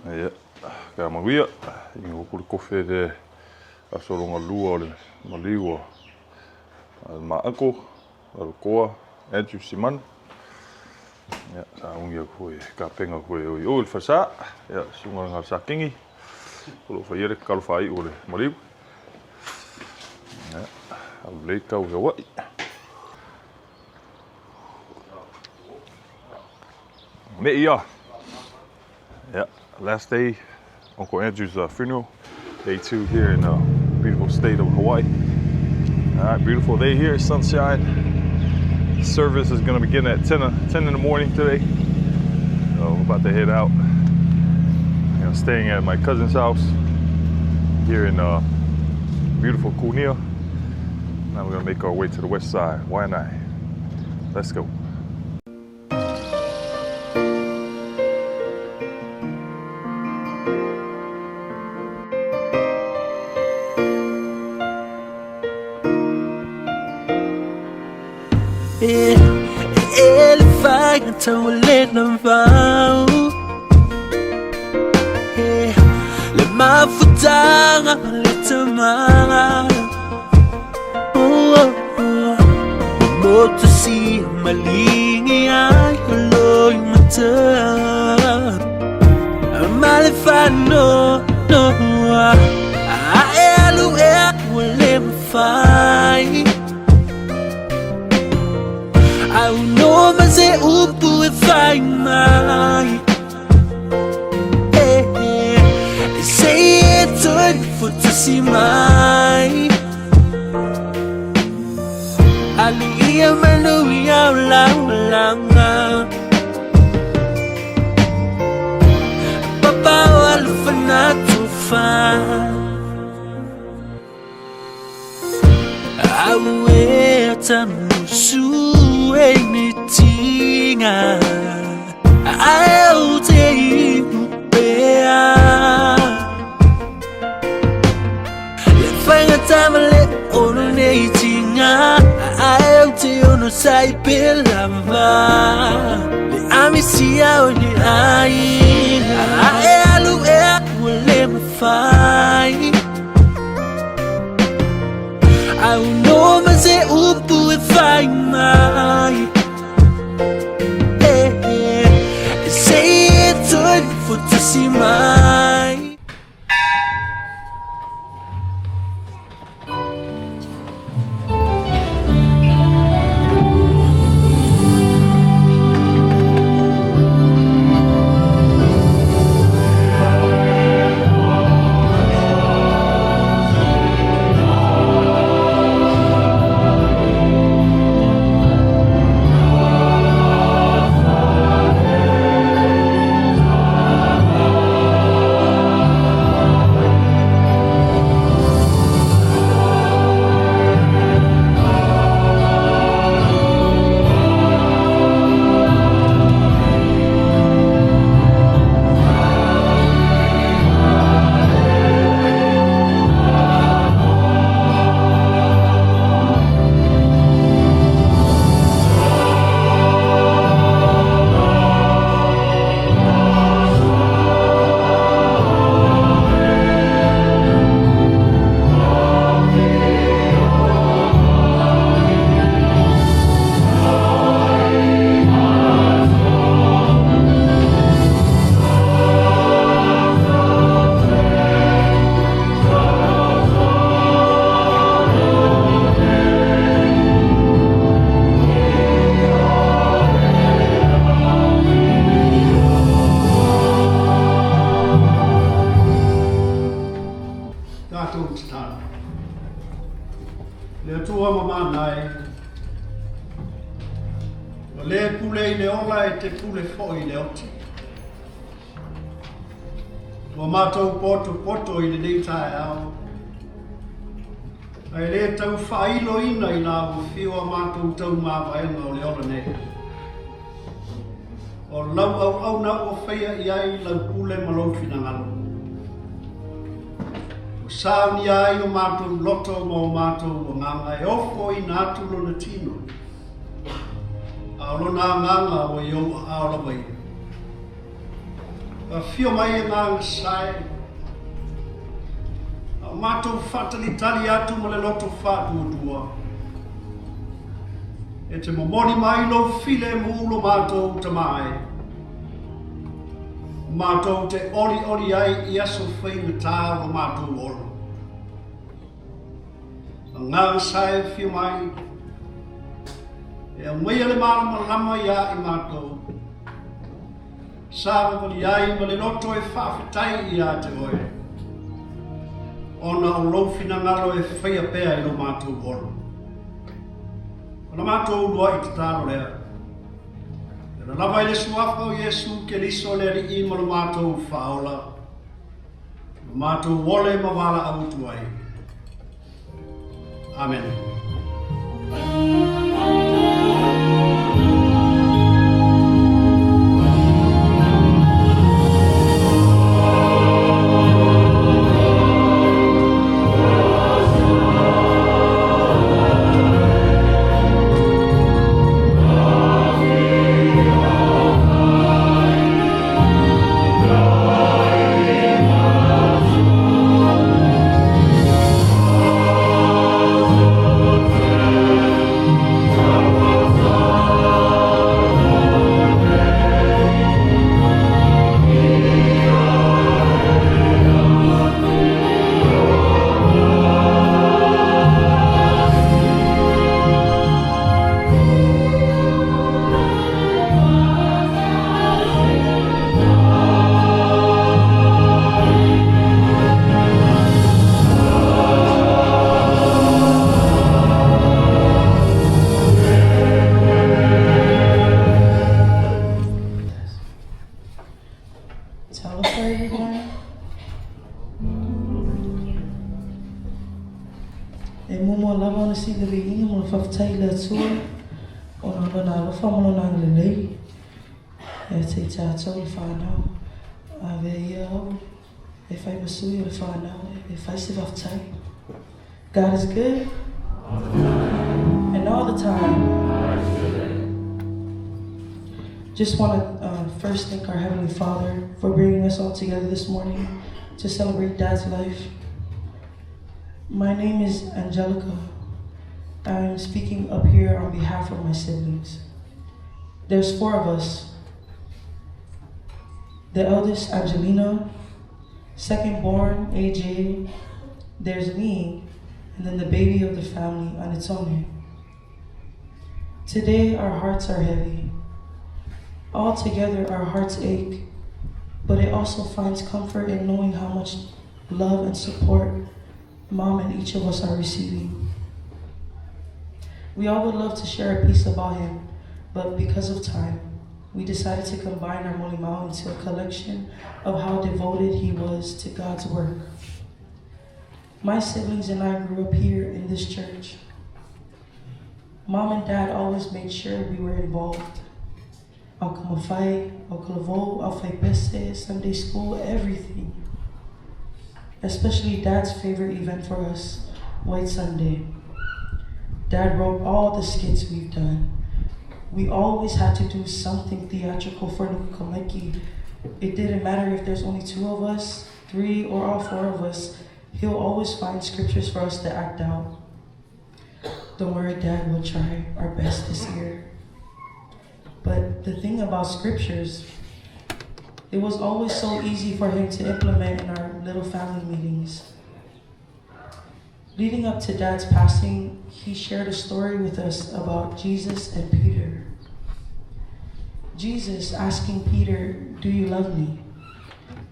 Ia, ka manuia. Inu atu le kofe i le aso lona lua o le maliu a le ma uncle, Lalotoa, Andrew Simanu. Ia, sauni atu foi e tapena atu e oi oi le falesa. Ia, susuga lena a le Sa Kingi. O lo o faia le tatalo faaiu o le maliu. Ia, alu lelei tau i Hawaii. Me ia. Yeah, last day, Uncle Andrew's funeral. Day 2 here in the beautiful state of Hawaii. All right, beautiful day here, sunshine. Service is gonna begin at 10 in the morning today. So we're about to head out. You know, staying at my cousin's house here in beautiful Kunia. Now we're gonna make our way to the west side, Waianae. Let's go. E le faiga taualena vau E le mafutaga ma le tamaga Oh, oh, oh. Moto si malingi ai o loi mata Ma le whano no A e alu e ua le mawhai Au no ma se upu e whai mai Eh, eh, Se e toi futusi mai Alu ia manu ia o lau langa Papa o alofa na tofa Au e tamusu e ni tinga Ai au te inu pea Le whainga tama le ono nei tinga Ai au te ono sai pe lava Le amisia o ni aina Ai alu e ua le mawhai Au no ma se upu e whai mai Eh, eh, Se e toi futusi mai. Tatou tatalo. Le Atua mamana e, o le pule i le ola e te pule foi i le oti. Ua matou potopoto i lenei taeao, ae le tau faailoina i la ua fiu a matou tau mavaega o le ola nei. O lau auauna ua faia i ai lau pule ma lou finagalo. Ua saunia ai o matou loto ma o matou agaga e ofoina atu lona tino, a o lona agaga ua i ou aao lava ia. Afio mai Agaga Sae, a o matou faatalitali atu ma le loto faatuatua, e te momoli mai lou filemu lo matou Tama e, matou te olioli ai i aso faigata o lo matou ola. Agaga Sae afio mai, e aumaia le malamalama iā i matou, Savavali ai ma le loto e faafetai ia te oe, ona o lou finagalo e faia pea i lo matou ola. O la matou uluai tatalo lea, e ola lava i le Suafa o Iesu Keriso le Alii ma lo matou Faaola, lo matou ole ma valaau atu ai. Amene. Talofa everyone. E muamua lava ona sii le viiga ma le faafetai i le Atua ona o Lona alofa ma Lona agalelei ia te i tatou le whanau. Avea ia au e fai ma sui o le whanau e fai se faafetai. God is good and all the time. Just want to first thank our Heavenly Father for bringing us all together this morning to celebrate Dad's life. My name is Angelica. I'm speaking up here on behalf of my siblings. There's 4 of us. The eldest, Angelina, second born, AJ, there's me, and then the baby of the family, Anitone. Today, our hearts are heavy. All together, our hearts ache, but it also finds comfort in knowing how much love and support Mom and each of us are receiving. We all would love to share a piece about him, but because of time, we decided to combine our molimau into a collection of how devoted he was to God's work. My siblings and I grew up here in this church. Mom and Dad always made sure we were involved. Aukamafai, Aukalavo, Aufaipese, Sunday school, everything. Especially Dad's favorite event for us, White Sunday. Dad wrote all the skits we've done. We always had to do something theatrical for Nukukamaiki. It didn't matter if there's only 2 of us, 3, or all 4 of us. He'll always find scriptures for us to act out. Don't worry, Dad, we'll try our best this year. But the thing about scriptures, it was always so easy for him to implement in our little family meetings. Leading up to Dad's passing, he shared a story with us about Jesus and Peter. Jesus asking Peter, "Do you love me?"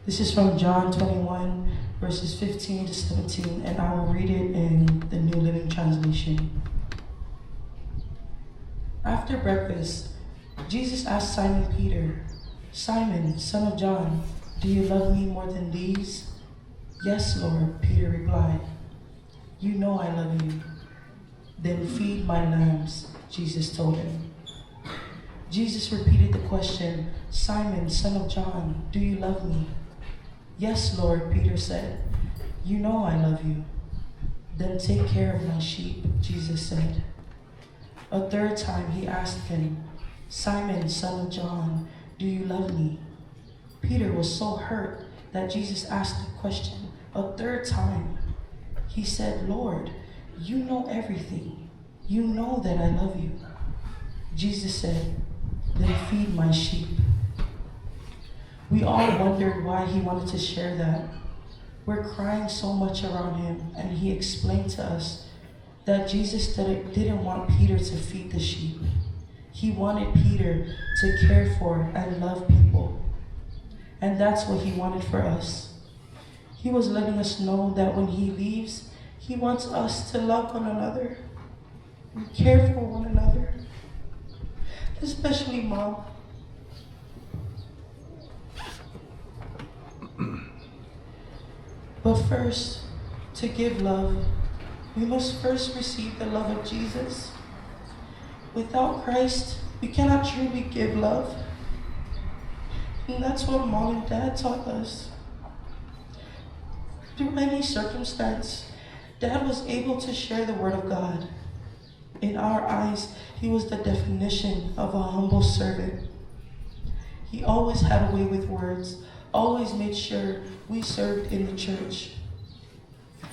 This is from John 21, verses 15 to 17, and I will read it in the New Living Translation. After breakfast, Jesus asked Simon Peter, "Simon, son of John, do you love me more than these?" "Yes, Lord," Peter replied. "You know I love you." "Then feed my lambs," Jesus told him. Jesus repeated the question, "Simon, son of John, do you love me?" "Yes, Lord," Peter said. "You know I love you." "Then take care of my sheep," Jesus said. A third time he asked him, "Simon, son of John, do you love me?" Peter was so hurt that Jesus asked the question a third time. He said, Lord, you know everything. You know that I love you. Jesus said, Then feed my sheep. We all wondered why he wanted to share that. We're crying so much around him, and he explained to us that Jesus didn't want Peter to feed the sheep. He wanted Peter to care for and love people. And that's what he wanted for us. He was letting us know that when he leaves, he wants us to love one another and care for one another, especially mom. But first, to give love, we must first receive the love of Jesus. Without Christ, we cannot truly give love. And that's what mom and dad taught us. Through any circumstance, dad was able to share the word of God. In our eyes, he was the definition of a humble servant. He always had a way with words, always made sure we served in the church.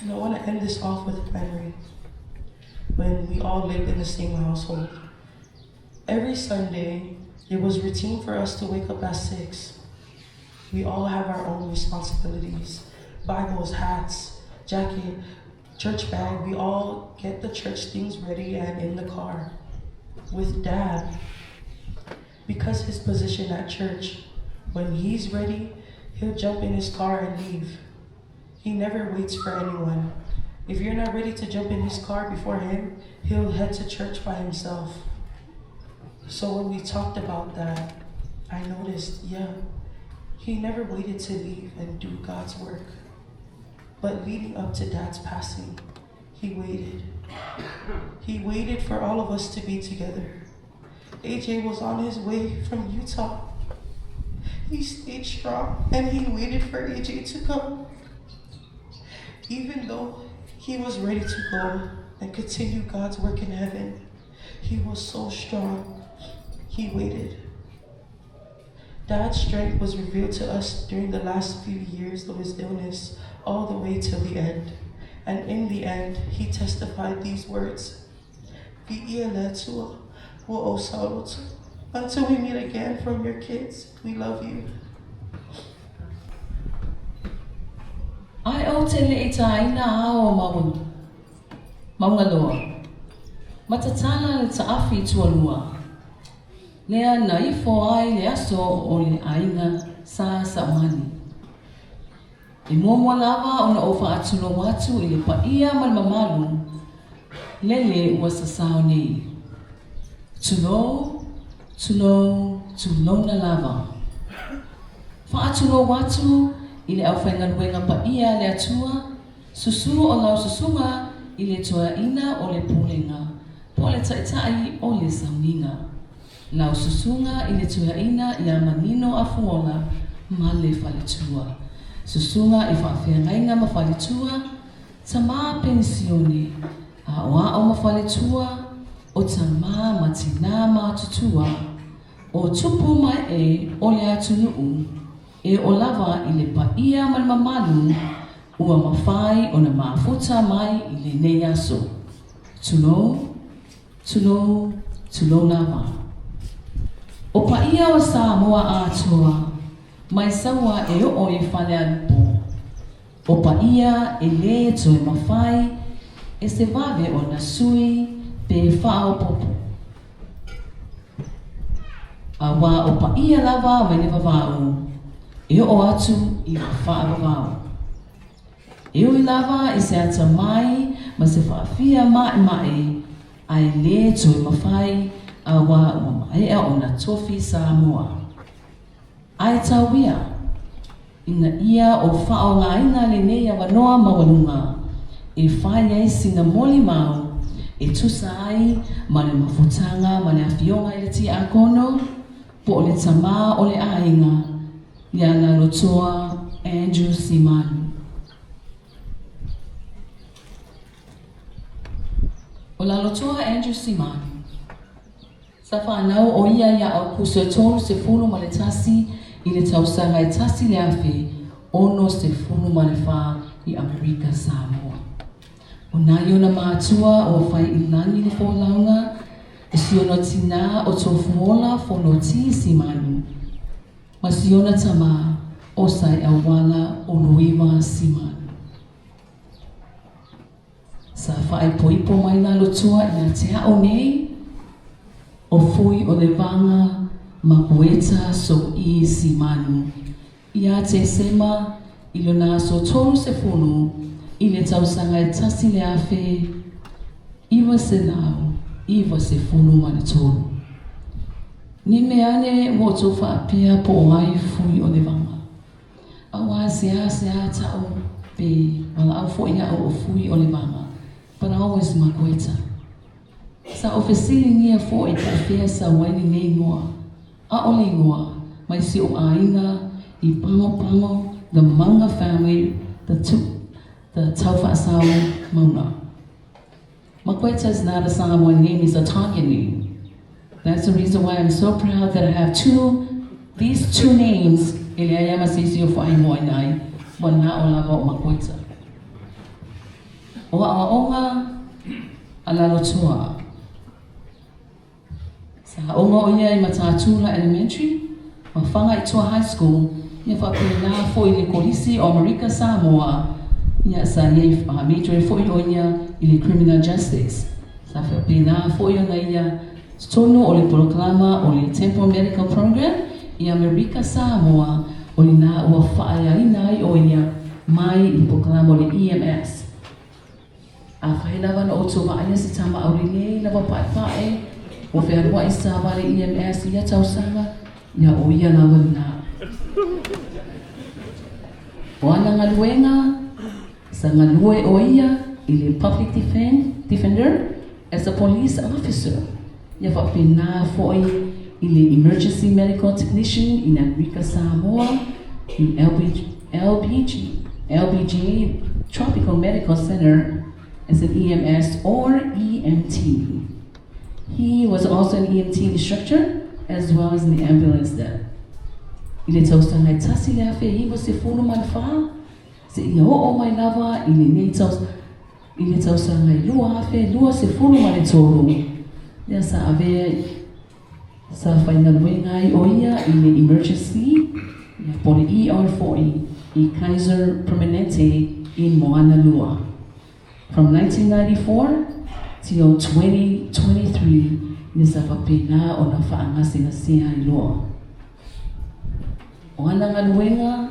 And I want to end this off with a memory when we all lived in the same household. Every Sunday, it was routine for us to wake up at 6. We all have our own responsibilities Bibles, hats, jacket, church bag. We all get the church things ready and in the car. With dad, because his position at church, when he's ready, he'll jump in his car and leave. He never waits for anyone. If you're not ready to jump in his car before him, he'll head to church by himself. So when we talked about that, I noticed, yeah, he never waited to leave and do God's work. But leading up to Dad's passing, he waited. He waited for all of us to be together. AJ was on his way from Utah. He stayed strong and he waited for AJ to come. Even though he was ready to go and continue God's work in heaven, he was so strong. He waited. Dad's strength was revealed to us during the last few years of his illness, all the way till the end. And in the end, he testified these words Until we meet again from your kids, we love you. Ae ou te leʻi tāina ao o Maungaloa, matatala le taafi tualua, lea na ifo ai le aso o le aiga Sa Saumani. E muamua lava ona ou faatulou atu i le paia ma le mamalu lele ua sasao nei. Tulou, tulou, tulouna lava. Faatulou atu i le aufaigaluega paia a le Atua, susu o lau susuga i le toeaina o le Pulega po o le Taitai o le Sauniga. Lau susuga i le toeaina ia Manino Afuola ma le faletua. Susuga i faafeagaiga ma faletua, tama penisione, aoao ma faletua, o tama ma tinā matutua, o tupu mae o le atunuu e oo lava i le paia ma le mamalu ua mafai ona mafuta mai i lenei aso. Tulou, tulou, tulou lava. O paia o Samoa atoa, mai Saua e oo i Falealupo. O paia e lē toe mafai e se vave ona sui pe faaopoopo. Auā o paia lava mai le vavau e oo atu i le faavavau. E ui lava i se atamai ma se faafia maʻemaʻe, ae lē toe mafai auā ua maea ona tofi Samoa. Ae tau ia, ina ia o faaaogaina lenei avanoa maualuga e fai ai sina molimau e tusa ai ma le mafutaga ma le afioga i le Tiakono po o le tama o le aiga ia Lalotoa Andrew Simanu. O Lalotoa Andrew Simanu. Sa fanau ʻo ia iā ʻAukuso 31 i le tausaga e 1064 i Amerika Samoa. O nai ona matua ua fai i lagi le folauga, o si ona tinā o Tofuola Fonoti Simanu, ma si ona tamā o Saeauala Uluiva Simanu. Sa faaipoipo mai Lalotua ia te a'u nei, o Fui o Levaga Makueta So'i Simanu, ia Tesema i lona aso 30 i le tausaga e 1993. Ne i mea ane ua outou faapea po o ai Fui o Levaga. Auā seāseā ta'u pe valaau fo'i a'u o Fui o Levaga, but I always Makueta. Sa ou fesiligia fo'i po o fea sau ai lenei igoa. ʻAʻole igoa mai si ou ʻāina i Pagopago, the Mauga family, the the Taufaasau Mauga. Makueta is not a Samoan name, it's a Tongan name. That's the reason why I'm so proud that I have two, these two names, e leai lava ma se isi o faaigoaina ai, ua na'o lava o Makueta. O aʻoaʻoga a Lalotua. Sa aoga ʻo ia i Matātula Elementary ma Fagaitoa High School, ia faapena foi i le Kolisi o Amerika Samoa, ia sa i ai major ai foi ʻo ia i le Criminal Justice. Sa faapena foi ona ia totonu o le polokalama o le Temple Medical Program i Amerika Samoa, o lena ua faaeaina ai ʻo ia mai i le polokalama o le EMS. Afai lava na outou vaaia se tama aulelei lava paepae ua fealuai savali EMS i ia tausaga, ia o ia lava lena. O ana galuega, sa galue o ia i le Public Defender as a Police Officer, ia faapena foi i le Emergency Medical Technician in Amerika Samoa i LBG, LBJ Tropical Medical Center as an EMS or EMT. He was also an EMT instructor as well as an ambulance vet. I le tausaga e 1994, seia oo mai lava i lenei i le tausaga e 2023, lea sa avea Sa faigaluega ai ʻo ia i le Emergency ia po o le ER foi i Kaiser Permanente in Moanalua. From 1994 till 2023 ina sa faapena ona faagasegasea ai loa. O ana galuega,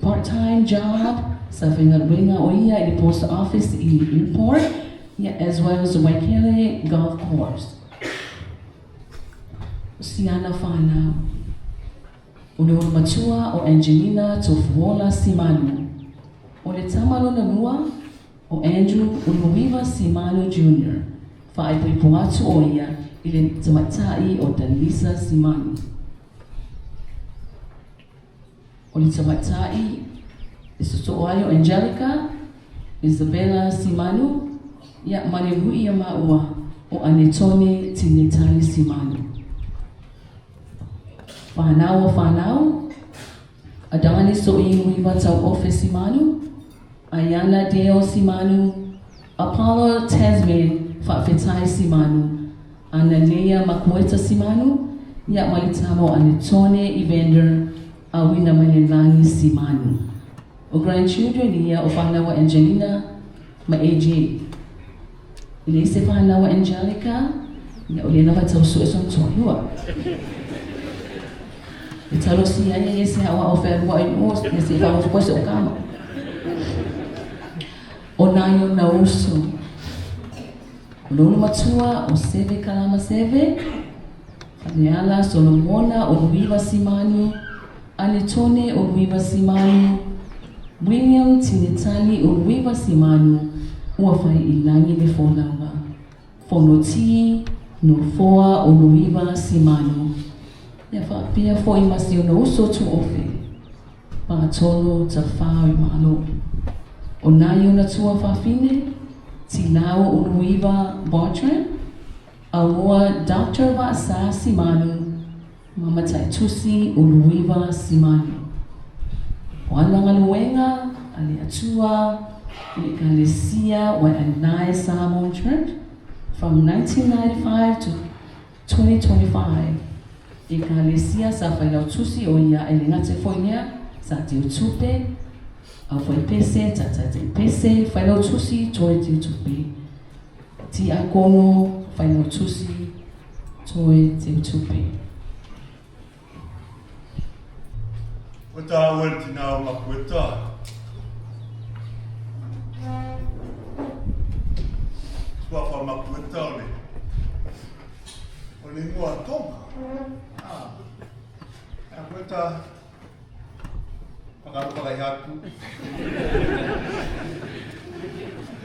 part-time job, sa faigaluega ʻo ia i le Post Office i le Airport ia as well as the Waikele Golf Course. O si ana whānau. O le olomatua o Angelina Tofuola Simanu. O le tama lona lua o Andrew Uluiva Simanu Junior. Whaaipoipo atu o ia i le tamaitai o Danisa Simanu. O le tamaitai e sosoo ai o Angelica Isabella Simanu, ia ma le lui ia maua o Anetone Tinetali Simanu. Whanau o whanau, Adonis So'iuiwa Tauofe Simanu, Ayana Deo Simanu, Apollo Tasman Faafetai Simanu, Analea Makueta Simanu, ia ma le tama o Anetone Evander Auina Mailelagi Simanu. O grandchildren ia o whanau a Angelina ma AJ. E leai se whanau a Angelica, ia o lea lava e tau sue sona toalua. E talosia ai e se aoao fealuai o ia se i faaofo se o kama. O nai ona uso. O lou matua o Seve Kalama Seve, Faleala Solomona o Luiva Simanu, Anetone o Luiva Simanu, William Tinetali o Luiva Simanu, ua fai i lagi le folauga. Fonoti Nofoa o Luiva Simanu, ia faapea fo'i ma si ona uso tuofe, Patolo Tafao-i-Malo. O nai ona tuafafine, Tilau o Luiva Bartram, Auoa Doctor Vaasa Simanu, Ma Mataitusi Uluiva Simani. O ana galuega a le Atua i le Ekalesia Waianae Samoan Church from 1995 to 2025. Ekalesia sa Failautusi o ia e le gata foi i lea sa teutupe, aufaipese, taitaitaipese, failautusi, toe teutupe, tiakono, failautusi, toe teutupe. O tāua le tinā o Mapueta. Suafa Mapueta o le o le ingoa Tonga. Ah. Mapueta whakaropa kai hatu.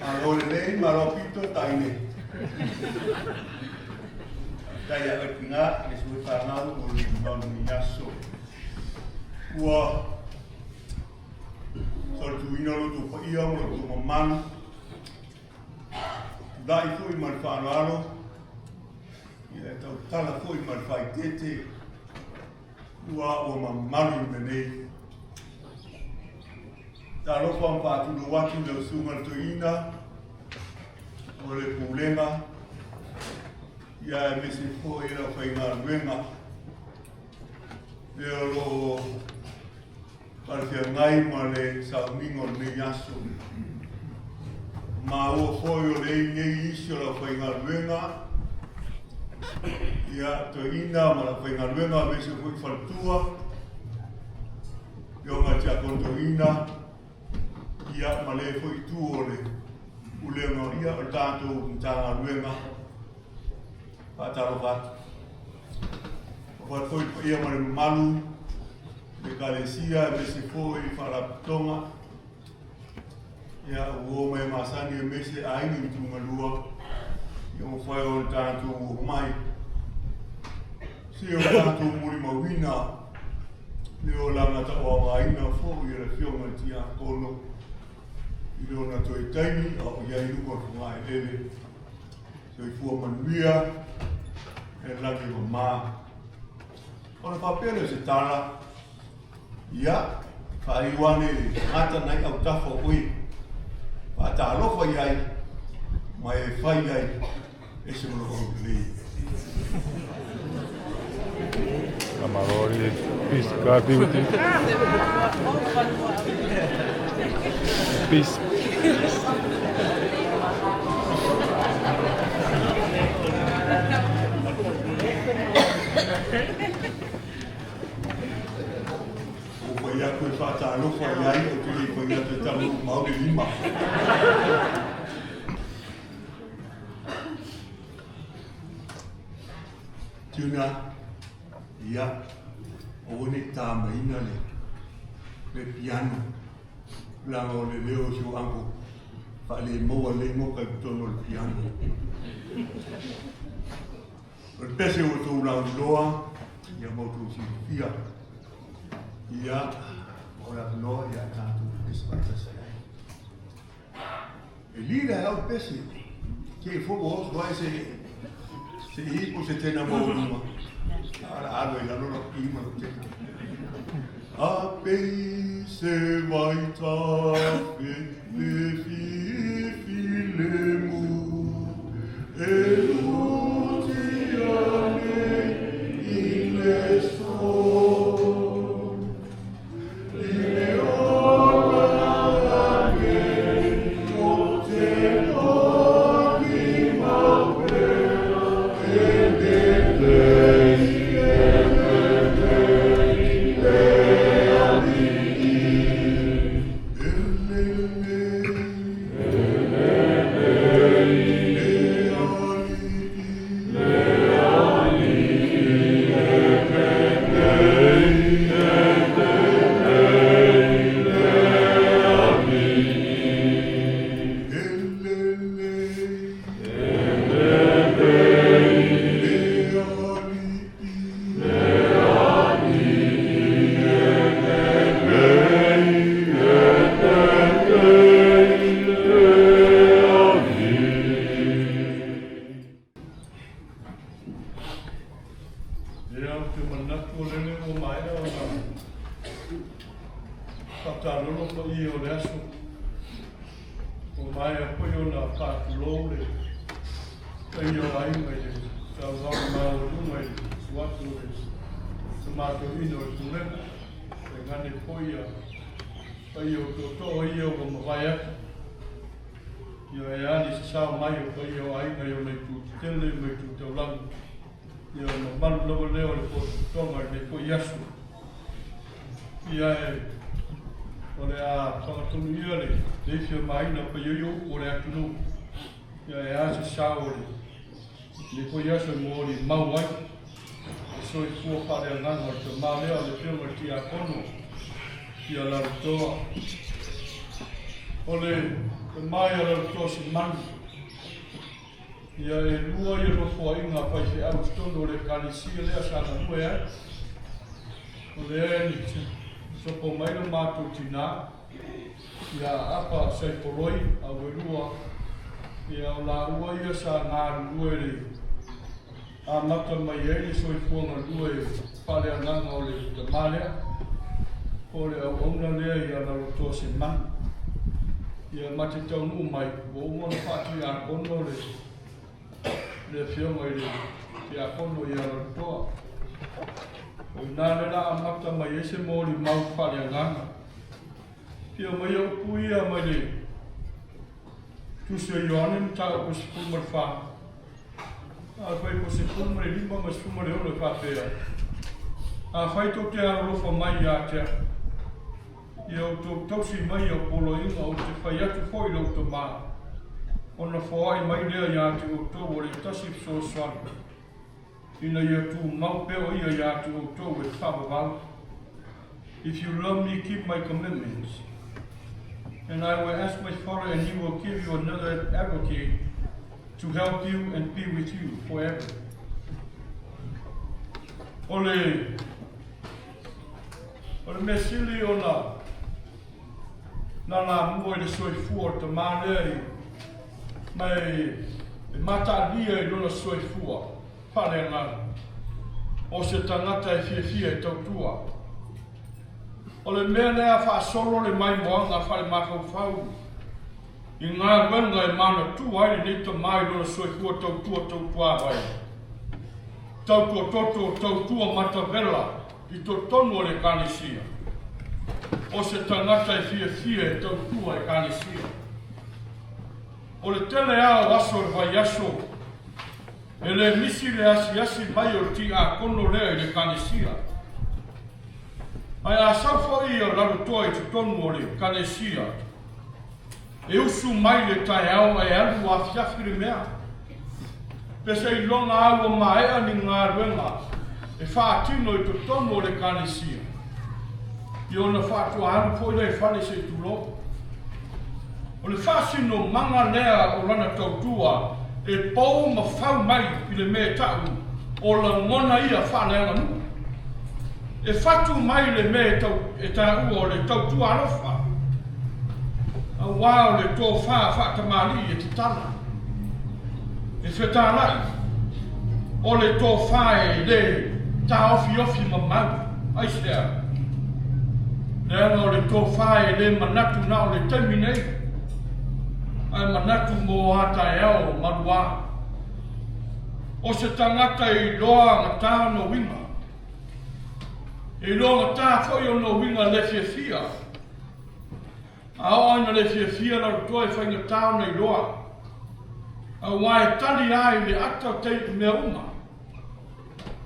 Malo lelei, malo pito, taine. Tai a oe tinā, le sui whanau o le maunu i aso. Ua solituina lo outou paia ma lo outou mamalu, tulai foi ma le faaaloalo, ia e tautala foi ma le faaeteete, ua ua mamalu i le mea nei. Talofa ma faatulou atu i lau susuga i le toeaina o le Pulega, ia aemaise foi i le aufaigaluega lea o lo o talafeagai ma le sauniga o lenei aso. Maua foi o le i nei isi o le aufaigaluega, ia, toeaina ma le aufaigaluega aemaise foi faletua, Afioga i Tiakono Toeaina, ia, ma le foi itu o le Pulega, ia, o le tatou Matagaluega. Faatalofa atu. Alofa atu foi i le paia ma le mamalu i le Ekalesia aemaise foi i Faalapotopotoga, ia, ua o mai e masani aemaise aiga i Tugalua, ia ua mafai ona tatou omai. Se o tatou molimauina le olaga tauaogaina foi e le Afioga i le Tiakono i lona toe taimi a o i ai i luga o le fogaeleele. Soifua manuia e lagi mama. Ona faapea lea o se tala, ia, faaiu ane i le tagata nai autafa o oe, faatalofa i ai, ma e fai ai e se ma lou aulelei. Faamalo. Peace. God be with you. Peace. Ua fai atu e faatalofa i ai, ou te le i fai atu e tago mau le lima. Tuna, ia, aua ne i tamaina le, le piano, leaga o le leo o si ou uncle, faale maua lelei moka i totonu o le piano. O le pese ua outou lauiloa, ia ma outou silafia, ia, o le avanoa ia tatou pese faatasi ai. E lila e au pese, ke e fo oso ai se se ipo se tena maualuga. A o le a alu ai i lalo lau i ma lau tena. A pese vaitafe le fifi le mu e lutia nei i le sol i le ola age o te lagi maupea e lelei e lelei le alii e lelei e lelei le alii. paia o le aso, ua maea foi ona faatulou le paia o aiga i le saunoaga maualuga i le susu atu o le Tama Toeaina o le Pulega, tainane foi ia paia o tootoo ia ua mavae atu. Ia e a ni sasao mai o paia o aiga i ona itu tetele ma itu taulagi, ia o mamalu lava lea o le potopotoga i lenei foi aso. Ia e o le a fagatonu ia le leifi o maina paia i upu o le atunuu. Ia e a se sao o lenei foi aso e mooli mau ai le soifua faaleagaga o le tama lea o le Afioga i le Tiakono ia Lalotoa. O le tama ia Lalotoa Simanu, ia e lua ia nofoaiga faifeau i totonu o le Ekalesia lea sa galue ai. O lea e sopo mai lo matou tinā, ia Apa Saipoloi Auelua, ia o laua ia sa galulue i le amata mai ai le soifua galue faaleagaga o le tama lea, po o le auauna lea ia Lalotoa Semanu. Ia ma te taunuu mai, ua uma ona faatiakono le le Afioga i le Tiakono ia Lalotoa. O i ina lea la amata mai ai se molimau faaleagaga. Fia mai upu ia mai le Tusi o Ioane mataupu 14. Afai po 15 ma 16 e faapea, Afai tou te alolofa mai ia te au, ia outou tausi mai i au poloaiga ou te fai atu foi i lou Tama, ona foai mai lea ia te outou o le tasi fesoasoani, ina ia tumau pea o ia ia te outou e faavavau. If you love me, keep my commandments. And I will ask my Father, and he will give you another advocate to help you and be with you forever. O le o le mea sili ona na lamua i le soifua o le tamā lea i mai e mataalia i lona soifua faaleagaga o se tagata e fiafia e tautua. O le mea lea faasolo le maimoaga faale-mafaufau i galuega e manatua ai lenei tamā i lona soifua tautua tautuavai, tautua toto, tautua matavela i totonu o le Ekalesia. O se tagata e fiafia e tautua Ekalesia. O le tele lava o aso o le vaiaso, e le misi le asiasi mai o le tiakono lea i le Ekalesia. Ae a sau foi ia Lalotoa i totonu o le Ekalesia, e usu mai le taeao ae alu afiafi le mea. Pe seiloga lava ua maea ni galuega e faatino i totonu o le Ekalesia, ia ona faatoa alu foi lea i fale se i tulou. O le faasinomaga lea o lana tautua e pou ma fau mai i le mea e ta'u o lagona ia faaleaganuu. E fatu mai le mea e taua o le tautua alofa, auā o le tofā faatamalii e tatala, e fetāla'i, o le tofā e lē taofiofi mamau. Aisea? Leaga o le tofā e lē manatu na o le taimi nei, ae manatu mo a taeao maluā. O se tagata e iloa gatā ona uiga, E iloa gatā foi ona uiga le fiafia. A oo ina le fiafia Lalotoa e faigata ona iloa, auā e tali lava i le ata o te mea uma.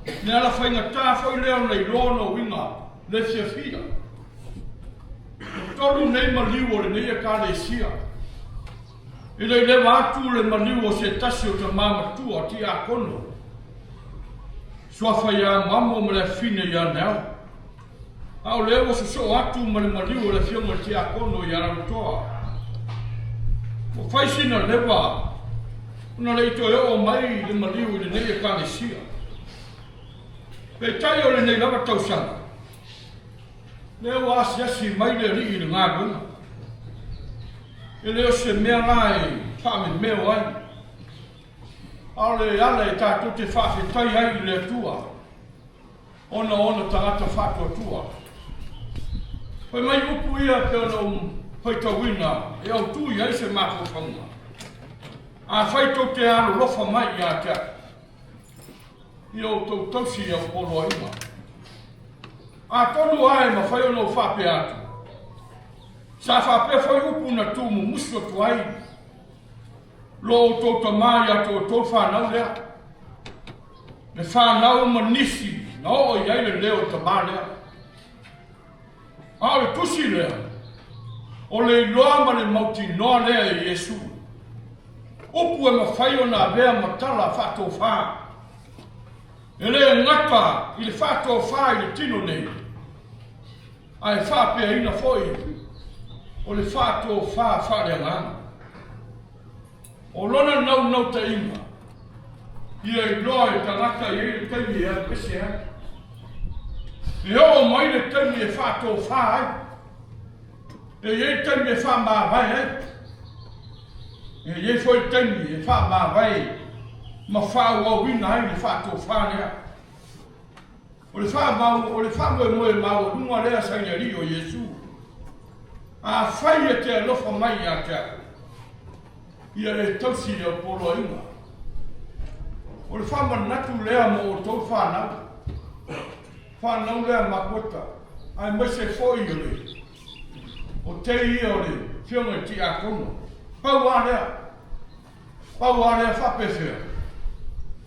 Le ala faigata foi lea ona iloa ona uiga le fiafia. E tolu nei maliu o lenei Ekalesia. E le i lewa atu le maliu o se tasi o tamā matua, tiakono, suafa ia Amoamo ma le afafine ia Neao. A o lea ua sosoo atu ma le maliu o le afioga i le tiakono ia Lalotoa. Ua fai sina lewa ona le i toe oo mai le maliu i lenei Ekalesia. Peitai o lenei lava tausaga, lea ua asiasi mai le Alii i le galuega. E le o se mea la e faamemeo ai, a o le ala e tatou te faafetai ai i le Atua ona o ona tagata faatuatua. Fai mai upu ia e pei ona ou faitauina e autū i ai se mafaufauga. Afai tou te alolofa mai ia te au, ia outou tausi i au poloaiga. Atonu lava e mafai ona ou faapea atu, sa faapea foi upu na tuumumusu atu ai lo outou tamā ia te outou fanau lea, le fanau ma nisi na oo i ai le leo o le tamā lea. A o le tusi lea, o le iloa ma le mautinoa lea e Iesu, upu e mafai ona avea ma tala faatofā. E le gata i le faatofā i le tino nei, ae faapeaina foi o le faatofā faaleagaga. O lona naunautaiga, ia iloa e tagata e i ai le taimi e alu ese ai. E oo mai le taimi e faatofa ai. E i ai le taimi e faamavae ai. E i ai foi le taimi e faamavae ma faaauauina ai le faatofa lea. O le faamau, o le faamoemoe maualuga lea sa i le Alii o Iesu. Afai e te alofa mai ia te au, ia e tausi i au poloaiga. O le faamanatu lea mo outou fanau, fanau lea makueta, aemaise foi o le o tei ia o le Afioga i le Tiakono. Pau lava lea. Pau lava lea faapefea,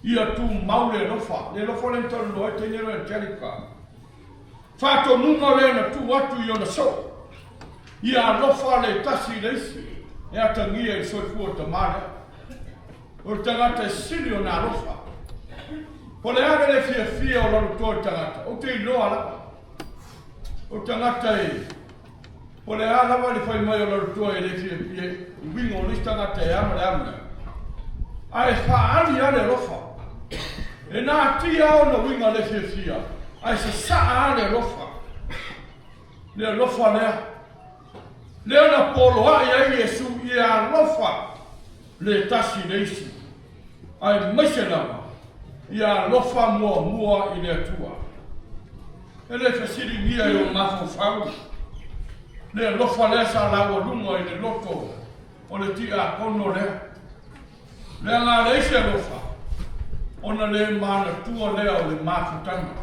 ia tumau le alofa, le alofa lea na talanoa ai teine lea Angelica. Faatonuga lea na tuu atu i ona soo, ia alofa le tasi i le isi, e atagia i le soifua o tamā lea. O le tagata e sili ona alofa. Po o le a le le fiafia o lalo toa i le tagata, ou te iloa lava. O le tagata e Po o le a lava le fai mai o Lalotoa e le fiafia i uiga o le isi tagata e a ma le a mea, ae faaali lava le alofa. E natia lava ona uiga le fiafia, ae sasaa lava le alofa. Le alofa lea, lea na poloai ai Iesu ia alofa le tasi i le isi, aemaise lava ia alofa muamua i le Atua. E le fesiligia e ou mafaufau le alofa lea sa laualuga i le loto o le tiakono lea. Leaga a leai se alofa, ona le manatua lea o le mafutaga,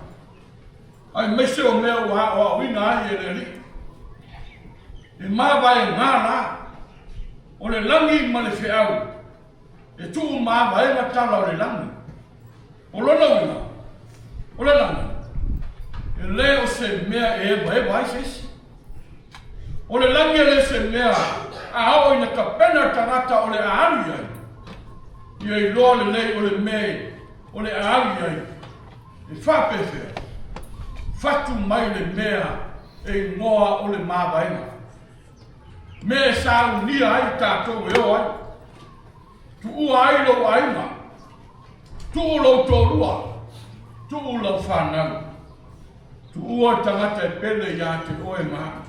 aemaise o mea ua aoaoina ai e le Alii. E mavaega la o le lagi ma le feau e tuu mavaega tala o le lagi. O lona uiga, o le lagi, e le o se mea e evaeva ai se isi. O le lagi e le o se mea a oo ina tapena le tagata o le a alu i ai, ia iloa lelei o le mea o le a alu i ai, e faapefea, fatu mai le mea e igoa o le mavaega. Mea e saunia ai tatou e o ai. Tuua ai lou aiga, tuu lou toalua, tuu lau fanau, tuua le tagata e pele ia te oe ma au.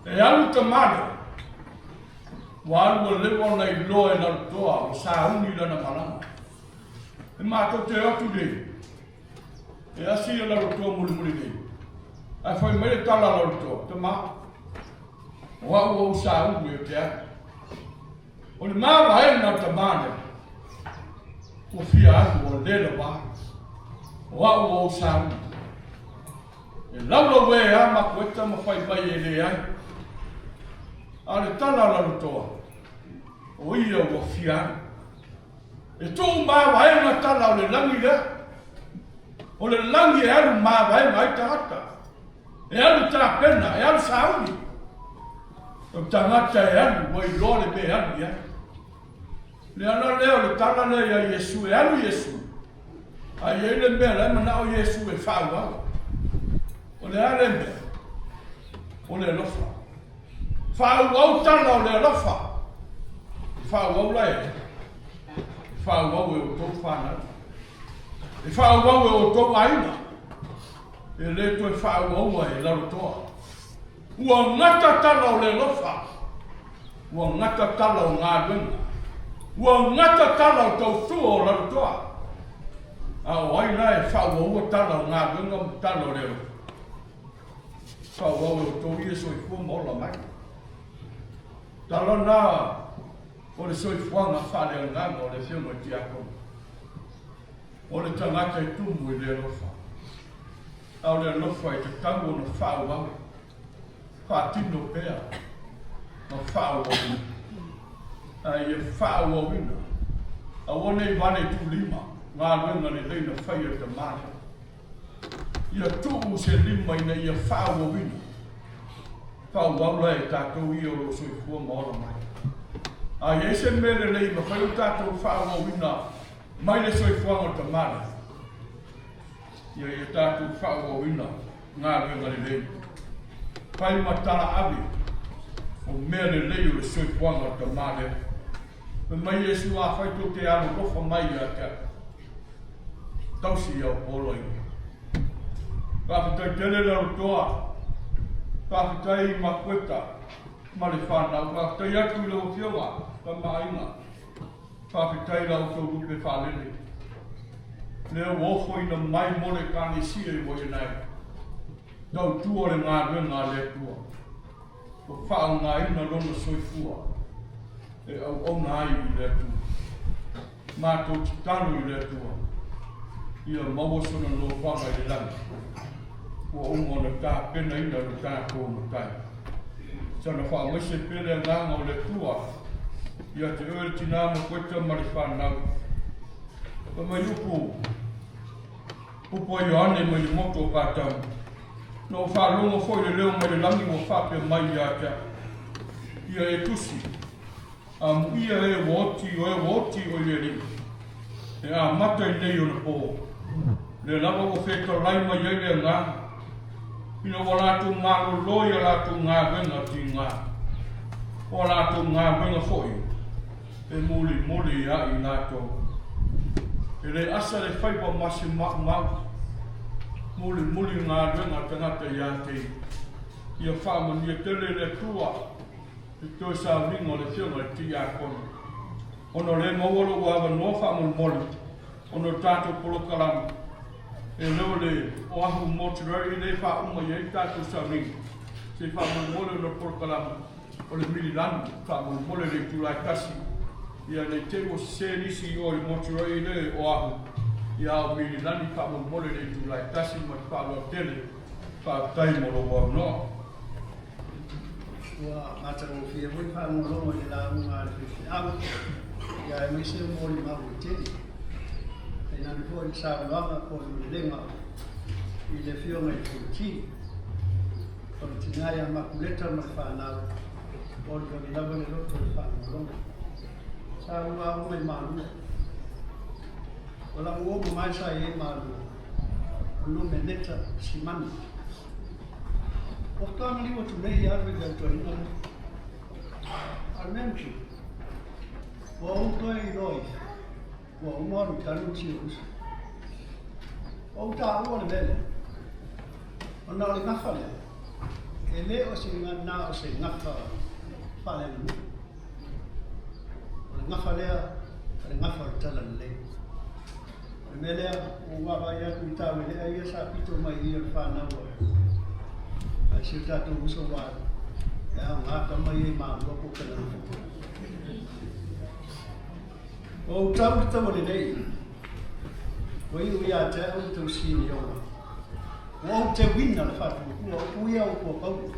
E alu tamale, ua alu ua leva ona iloa e Lalotoa ua sauni lana malaga. E matou te o atu nei, e asi e Lalotoa mulimuli nei, ae fai mai le tala a Lalotoa, Tama, o au ua ou sauni ou te alu. O le mavaega o tamā lea, ua fia alu ua le lava, o au ua ou sauni. E laulau e a makueta ma fai mai e leai. A o le tala a Lalotoa, o ia ua fia alu. E tuu mavaega tala o le lagi lea. O le lagi e alu mavaega ai tagata. E alu tapena, e alu sauni. O le tagata e alu, ua iloa le mea e alu i ai. Le ala lea o le tala lea ia Iesu, e alu Iesu, a i ai le mea la e manao Iesu e faaauau. O le a le mea? O le alofa. Faaauau tala o le alofa. E faaauau la e ai. E faaauau e outou fanau. E faaauau e outou aiga. E le toe faaauaua e Lalotoa. Ua gata tala o le alofa, ua gata tala o galuega, ua gata tala o tautua o Lalotoa. A o ai la e faaauaua tala o galuega ma tala o le alofa? Faaauau e outou ia e soifua ma ola mai. Tala na o le soifuaga faaleagaga o le Afioga i Tiakono. O le tagata e tumu i le alofa, a o le alofa e tatau ona faaauau, faatino pea ma faaauauina. A ia faaauauina, aua ne i vale tuulima galuega lelei na faia e tama lea. Ia tuu se lima ina ia faaauauina. Faaauau la e tatou ia o lo o soifua ma ola mai. A i ai se mea lelei e mafai ona tatou faaauauina mai le soifuaga o le tama lea, ia ia tatou faaauauina galuega lelei. Fai ma tala ave o mea lelei o le soifuaga o le tama lea. Fai mai Iesu, Afai tou te alolofa mai ia te au, tausi au polo ia. Faafetai tele le alotoa, faafetai i Makueta ma le whanau, faafetai atu i lau afioga, tamaaiga, faafetai i la outou lupe faalele. Lea ua ofoina mai mo le Ekalesia i Waianae, tautua le galuega a le Atua. Ua faaaogaina lona soifua e auauna ai i le Atua. Matou tatalo i le Atua ia maua sona nofoaga i le lagi, ua uma ona tapenaina lo tatou Matai. Sana faamaise pea le agaga o le Atua ia te oe le tinā makueta ma le fanau. Fai mai upu, upu a Ioane mai le motu o Patamu. Na ou faalogo foi i le leo mai le lagi ua faapea mai ia te au, Ia e tusi, Amuia e ua oti, o e ua oti o i le Alii, e amata i nei ona pō. Lea lava ua fetalai mai ai le agaga, ina ua latou malolo i a latou galuega tiga, o a latou galuega foi e mulimuli ia i latou. E le asa le faiva ma se maumau, mulimuli galuega a tagata ia te ia. Ia faamanuia tele le Atua i toe sauniga o le Afioga i le Tiakono. Ona o lea e maua lou avanoa faamolemole ona o le tatou polokalame e le o le Oahu Mortuary lea e faauma i ai le tatou sauniga. Se i faamolemole ona o le polokalame o le mililani faamolemole le itula e tasi ia ne i te i ua sese nisi i o i le mortuary lea i Oahu ia a o mililani faamolemole le itula e tasi ma le faaaloalo tele. Faafetai mo lou avanoa. Ua matagofie foi le faalogologo i le lauga a le faifeau, ia aemaise o molimau e tele. Tainane foi le saunoaga po o le malelega i le Afioga i le Fonoti. O le tina ia Makuleta ma le fanau, olioli lava le loto i le faalogologo. Sa ou lauga i Malua. O lau uo mamae sa i ai i Malua, o Nomeneta Simanu. Ua faatoa maliu atu nei ia alu i le autuaina lea. A o le mea matu, ua ou toe iloa ifo, ua uma ona tanu si ou uso. Ua ou taua le mea lea, ona o le gafa lea, e le o se na o se gafa faaleaganuu. O le gafa lea, o le gafa o le talalelei. O le mea lea, ua ou vaavaai atu i tauelea ia sa pito mai i i o le fanau a si o tatou uso ua alu, e aoga tama ia i Malua po o Kalani. Ua ou tau le taua lelei, ua iu ia te au le tausinioga. Ua ou teuina le faatuatua, o upu ia o upu a Paulo.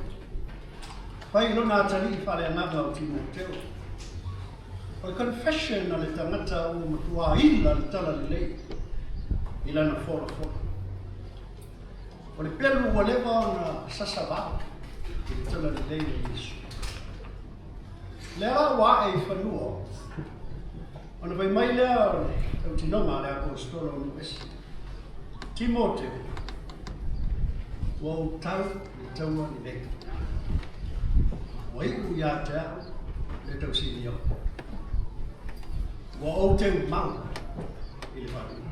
Fai i lona atalii faaleagaga o Timoteo. O le confession a le tagata ua matua ila le talalelei i lana folafola. O le pelu ua leva ona sasavao i le talalelei o Iesu. Lea la ua ae i fanua, ona fai mai lea o le tautinoga a le apostola o Nu'u-ese, Timoteo, ua ou tau le taua lelei. Ua iu ia te au le tausinioga. Ua ou teumau i le faaiuga.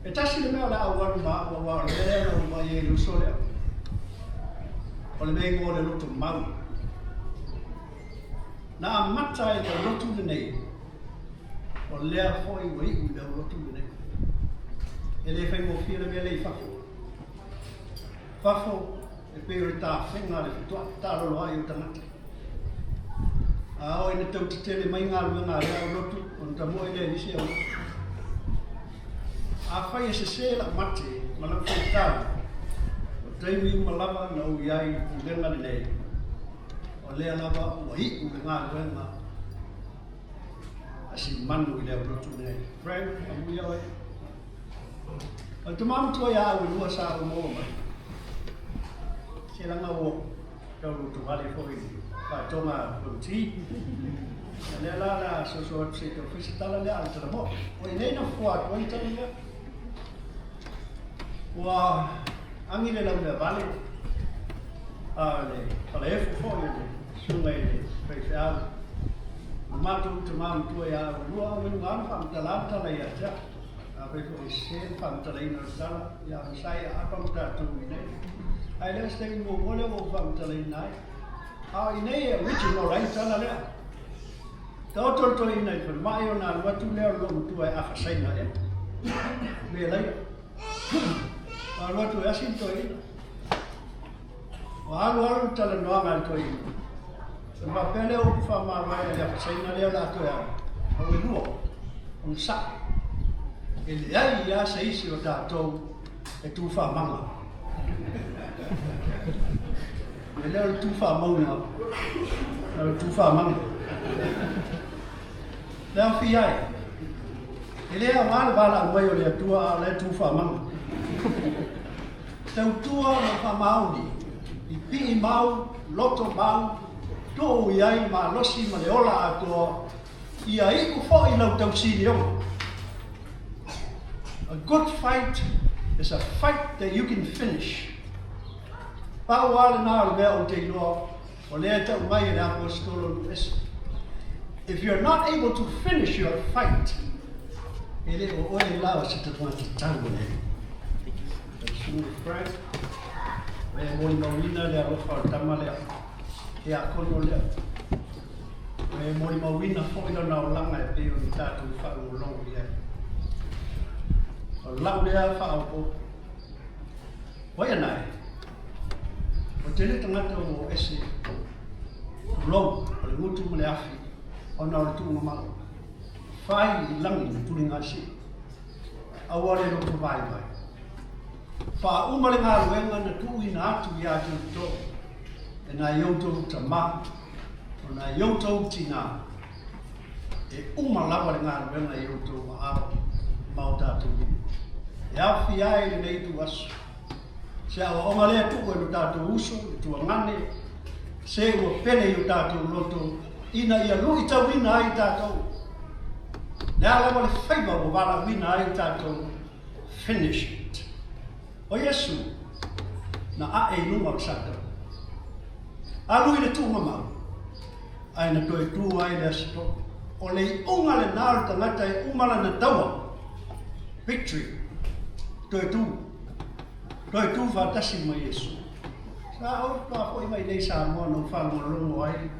E tasi le mea o le a ou alu ma au, aua o le mea lea na ou vaai ai i le uso lea. O le mea igoa o le loto mau. Na amata i le lotu lenei, o lea foi ua iu i le aulotu lenei. E le faigofie le mea lea i fafo. Fafo e pei o le tafega a le fetaalolo ai o tagata. A oo ina tau tetele mai galuega a lea aulotu, ona tamoe lea i le isi aulotu. Afai e sese lau mate ma lau faitau, o taimi uma lava na ou i ai i le pulega lenei, o lea lava ua iu le galuega a si manu i le aulotu lenei. Frank, amuia oe. O le tama matua ia au e lua sa ou maua mai. Se laga ua tau lotovale foi i le faatoga a Fonoti. O lea la o le a soso atu se i tau fai se tala lea a le tala moʻo. O i nei na fofoa atu ai le tala lea. Ua agi le laumeavale a le falaefu foi o le susuga i le faifeau. O matou tama matua ia au e lua, au e luga lava na faamatala le tala ia te au. Afai foi e sese le faamatalaina o le tala, ia onosai a apa ma tatou i inei. Ae le o se taimi muamua lea ua ou faamatalaina ai. A o inei e original ai le tala lea. Taoto le toeaina i le falemai ona alu atu lea o le loomatua e afa Saina ea. Me laia. Ua alu atu e asi le toeaina. Ua alu alu le talanoaga a le toeaina. Ona faapea lea o upu faamavae a le afa Saina lea o le a toe alu. Au e lua, onosai. E leai lava se isi o tatou e tu faamaga. E le o le tu faamauga, a o le tu faamaga. Le aofia ai, e le aoga le valaau mai o le Atua a o la e tu faamaga. Tautua ma faamaoni i pii mau, loto mau, tuu i ai le malosi ma le ola atoa, ia iu foi lau tausilioga. A good fight is a fight that you can finish. Pau lava lena o le mea ou te iloa, o lea e tau mai e le Aposetolo Luese. If you're not able to finish your fight, e le o oe la o se tagata tau o le Susuga Frank, o e molimauina le alofa o le tama lea, he akono lea. O e molimauina foi lona olaga e pei ona tatou faalogologo i ai. O lau lea faaopoopo. Waianae, ua tele tagata ua o ese, tulou, o le gutu ma le afi, ona o le tuugamalo. Fai i lagi le tuliga sii. Aua le loto vaivai. Faauma le galuega na tuuina atu ia te outou e nai outou tama, o nai outou tinā. E uma lava le galuega i outou aao ma o tatou lima. E aofia ai lenei ituaso. Se aoaoga lea tuu e lo tatou uso, le tuagane, se ua pele i o tatou loto ina ia luitauina ai tatou. Le a lava le faiva ua valaauina ai tatou, finish it. O Iesu na ae i luga o le satau. Alu i le tuugamau, ae na toe tu ai le aso tolu. O le iuga lena o le tagata e uma lana taua. Victory. Toe tu. Toe tu faatasi ma Iesu. Sa ou faatoa foi mai nei Samoa na ou faalogologo ai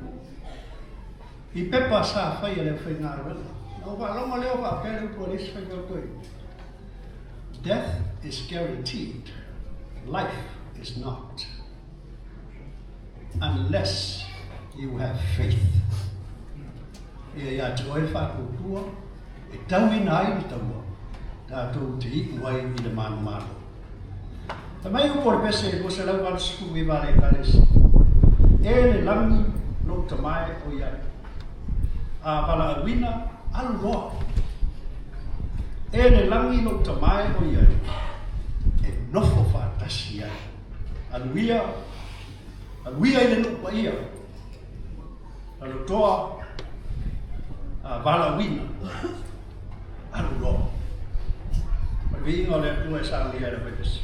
i pepa sa faia le aufaigaluega. Na ou faalogo lea o faapea le upu a le isi faifeau toeaina. Death is guaranteed, life is not. Unless you have faith. Ia ia te oe le faatuatua e tauina ai le taua, tatou te iu ai i le manumalo. Fai mai upu o le pese 289 a le Ekalesia, E le lagi lou tama e o i ai, a valaauina alu loa. E le lagi lou tama e o i ai, e nofo faatasi ai. Alu ia, alu ia i le nuu paia, lalotoa, a valaauina alu loa. O le viiga o le Atua e saunia e le faipese.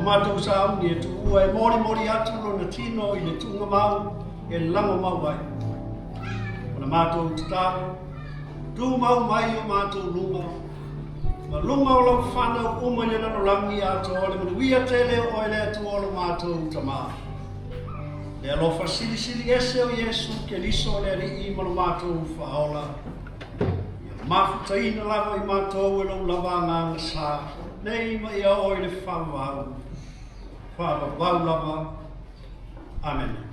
matou sauni e tuua e molimoli atu lona tino i le tuugamau e lagomau ai. O la matou tatalo, tumau mai o matou luga, ma luga o lau fanau uma i le lalolagi atoa le manuia tele o oe le Atua o lo matou Tamā. Le alofa silisili ese o Iesu Keriso le Alii ma lo matou Faaola, ia mafutaina lava i matou e lou lava Agaga Sa, nei ma ia oo i le faavavau, faavavau lava. Amene.